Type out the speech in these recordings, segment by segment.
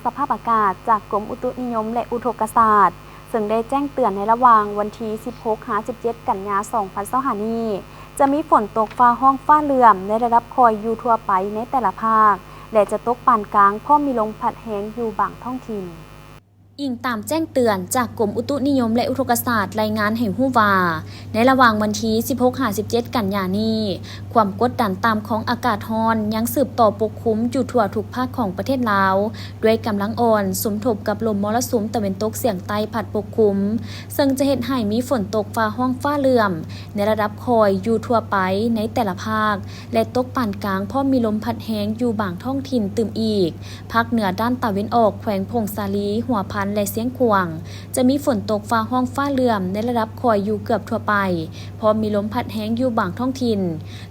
ສະພາບອາກາດຈາກກົມອຸຕຸນິຍົມ ແລະ ອຸທົກກະສາດ ເຊິ່ງໄດ້ແຈ້ງເຕືອນໃນລະຫວ່າງວັນທີສິບຫົກຫາສິບເຈັດ ກັນຍາ ສອງພັນຊາວຫ້ານີ້ ຈະມີຝົນຕົກຟ້າຮ້ອງຟ້າເຫຼື້ອມໃນລະດັບຄ່ອຍຢູ່ທົ່ວໄປໃນແຕ່ລະພາກ ແລະ ຈະຕົກປານກາງ ພ້ອມມີລົມພັດແຮງຢູ່ບາງທ້ອງຖິ່ນ. ອີງຕາມແຈ້ງເຕືອນຈາກກົມອຸຕຸນິຍົມ ແລະ ອຸທົກກະສາດ ລາຍງານໃຫ້ຮູ້ວ່າ ໃນລະຫວ່າງວັນທີສິບຫົກຫາສິບເຈັດ ກັນຍານີ້ ຄວາມກົດດັນຕ່ຳຂອງອາກາດຮ້ອນຍັງສືບຕໍ່ປົກຄຸມຢູ່ທົ່ວທຸກພາກຂອງປະເທດລາວ ດ້ວຍກຳລັງອ່ອນ ສົມທົບກັບລົມມໍລະສຸມຕາເວັນຕົກສຽງໃຕ້ພັດປົກຄຸມ, ເຊິ່ງຈະເຮັດໃຫ້ມີຝົນຕົກຟ້າຮ້ອງຟ້າເຫຼື້ອມໃນລະດັບຄ່ອຍຢູ່ທົ່ວໄປໃນແຕ່ລະພາກ ແລະ ຕົກປານກາງ ພ້ອມມີລົມພັດແຮງຢູ່ບາງທ້ອງຖິ່ນຕື່ມອີກ. ພາກເໜືອດ້ານຕາເວັນອອກ ແຂວງຜົ້ງສາລີ, ຫົວພັນ ແລະ ຊຽງຂວາງ ຈະມີຝົນຕົກຟ້າຮ້ອງຟ້າເຫຼື້ອມໃນລະດັບຄ່ອຍຢູ່ເກືອບທົ່ວໄປ, ພ້ອມມີລົມພັດແຮງຢູ່ບາງທ້ອງຖິ່ນ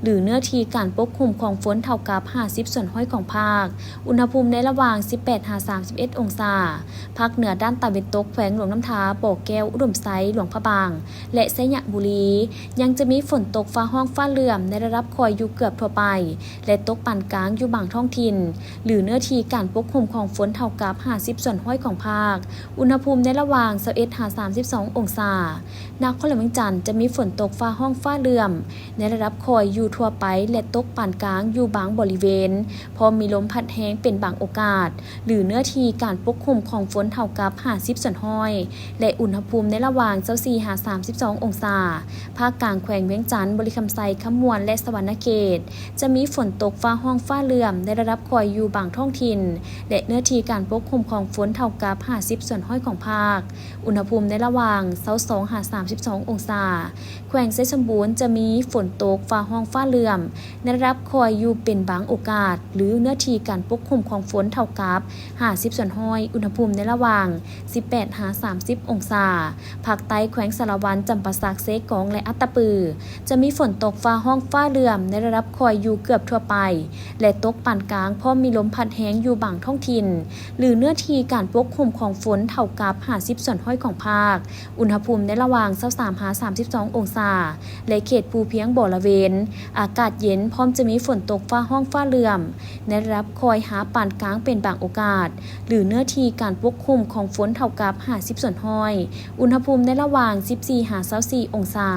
ຫຼື ເນື້ອທີ່ການປົກຄຸມຂອງຝົນເທົ່າກັບຫ້າສິບສ່ວນຮ້ອຍຂອງພາກ. ອຸນຫະພູມໃນລະຫວ່າງສິບແປດຫາສາມສິບເອັດອົງສາ. ພາກເໜືອດ້ານຕາເວັນຕົກ ແຂວງຫຼວງນ້ຳທາ, ບໍ່ແກ້ວ, ອຸດົມໄຊ, ຫຼວງພະບາງ ແລະ ໄຊຍະບູລີ ຍັງຈະມີຝົນຕົກຟ້າຮ້ອງຟ້າເຫຼື້ອມໃນລະດັບຄ່ອຍຢູ່ເກືອບທົ່ວໄປ ແລະ ຕົກປານກາງຢູ່ບາງທ້ອງຖິ່ນ ຫຼື ເນື້ອທີ່ການປົກຄຸມຂອງຝົນເທົ່າກັບຫ້າສິບສ່ວນຮ້ອຍຂອງພາກ. ອຸນຫະພູມໃນລະຫວ່າງຊາວເອັດຫາສາມສິບສອງອົງສາ. ນະຄອນຫຼວງວຽງຈັນຈະມີຝົນຕົກຟ້າຮ້ອງຟ້າເຫຼື້ອມໃນລະດັບຄ່ອຍຢູ່ທົ່ວໄປ ແລະ ຕົກປານກາງຢູ່ບາງບໍລິເວນ, ພ້ອມມີລົມພັດແຮງເປັນບາງໂອກາດ ຫຼື ເນື້ອທີ່ການປົກຄຸມຂອງຝົນເທົ່າກັບຫ້າສິບສ່ວນຮ້ອຍ ແລະ ອຸນຫະພູມໃນລະຫວ່າງຊາວສີ່ຫາສາມສິບສອງອົງສາ. ພາກກາງແຂວງວຽງຈັນ, ບໍລິຄຳໄຊ, ຄຳມ່ວນ ແລະ ສະຫວັນນະເຂດ ຈະມີຝົນຕົກຟ້າຮ້ອງຟ້າເຫຼື້ອມໃນລະດັບຄ່ອຍຢູ່ບາງທ້ອງຖິ່ນ ແລະ ເນື້ອທີ່ການປົກຄຸມຂອງຝົນເທົ່າກັບຫ້າສິບສ່ວນຮ້ອຍຂອງພາກ. ອຸນຫະພູມໃນລະຫວ່າງຊາວສອງຫາສາມສິບສອງອົງສາ. ແຂວງໄຊສົມບູນຈະມີຝົນຕົກຟ້າຮ້ອງຟ້າເຫຼື້ອມໃນລະດັບຄ່ອຍຢູ່ເປັນບາງໂອກາດ ຫຼື ເນື້ອທີ່ການປົກຄຸມຂອງຝົນເທົ່າກັບຫ້າສິບສ່ວນຮ້ອຍ, ອຸນຫະພູມໃນລະຫວ່າງສິບແປດຫາສາມສິບອົງສາ. ພາກໃຕ້ແຂວງສາລະວັນ, ຈຳປາສັກ, ເຊກອງ ແລະ ອັດຕະປື ຈະມີຝົນຕົກຟ້າຮ້ອງຟ້າເຫຼື້ອມໃນລະດັບຄ່ອຍຢູ່ເກືອບທົ່ວໄປ ແລະ ຕົກປານກາງ ພ້ອມມີລົມພັດແຮງຢູ່ບາງທ້ອງຖິ່ນ ຫຼື ເນື້ອທີ່ການປົກຄຸມຂອງຝົນເທົ່າກັບຫ້າສິບສ່ວນຮ້ອຍຂອງພາກ. ອຸນຫະພູມໃນລະຫວ່າງຊາວສາມຫາສາມສິບສອງອົງສາ ແລະ ເຂດພູພຽງບໍລະເວນ ອາກາດເຢັນ ພ້ອມຈະມີຝົນຕົກຟ້າຮ້ອງຟ້າເຫຼື້ອມໃນລະດັບຄ່ອຍຫາປານກາງເປັນບາງໂອກາດ ຫຼື ເນື້ອທີ່ການປົກຄຸມຂອງຝົນເທົ່າກັບຫ້າສິບສ່ວນຮ້ອຍ, ອຸນຫະພູມໃນລະຫວ່າງສິບສີ່ຫາຊາວສີ່ອົງສາ.